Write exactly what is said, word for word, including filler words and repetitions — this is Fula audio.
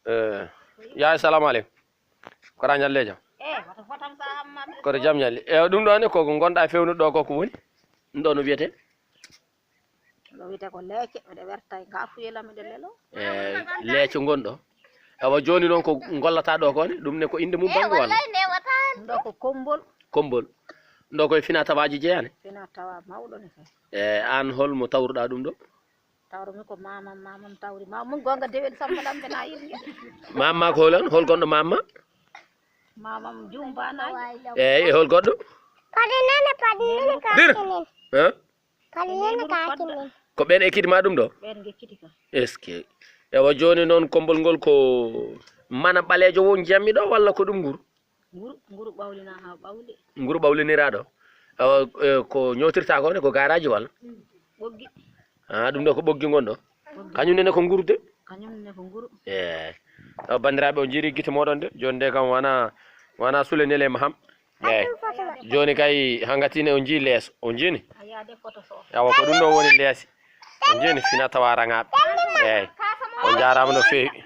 Eh, yaay, salamu aleykum. Ko rañal leejo? Koto jam ñalli. E ɗum ɗo ne, ko ngonɗa fewnude ɗo ko, ko woni? Ɗum ɗo no wiyete? Ɗo wiyete ko leece, miɗo werta e ngafuye lam, miɗo lelo. E leece ngonɗo. Awa, joni noon ko ngollata ɗo ko ne? Ɗum ne ko inde mum bannge walla? Ɗum ɗo ko kombol. Kombol. Ɗum ɗo koye fina tawaaji jeyani? Fina tawa mawɗo ne kay. E an, hol mo tawruɗa ɗum ɗo? Tawrumi ko mamam, mamam tawri. Mamam gonga dewel Samba Lamɓe na yirge. Mamma ko hol on? Hol gonɗo mamma? Mamam Jumba na. Eyyi, e hol goɗɗo? Paɗi nana, paɗi nana. Dir. Kakinen. Hein? Paɗi nana, kakinen. Ko ɓen ekkiti ma ɗum ɗo? Ɓen ngekkiti ka. Est-ce que? Ewa, joni noon kombol ngol ko mana ɓaleejo won jammi ɗo walla ko ɗum nguru? Nguru, nguru ɓawlina ha ɓawli. Nguru ɓawliniraɗo. Awa, e, ko ñootirta ko ne, ko garaji walla? Mm. Ɓoggi. Ah, ɗum ɗo ko ɓoggi ngon ɗo? Ɓoggi. Kañum nene ko nguru de? Kañum nene ko nguru. Eh. Awa, bandiraɓe, on jiiri gite moɗon de. Joni de kam wana, wana sule nele ma ham. Eh. Joni kay hangatine on jii leeso. On jiini? A yaade photo so. Awa, ko ɗum ɗo woni leesi. On jiini fina tawa raŋaɓe. Eh. On jarama no feewi.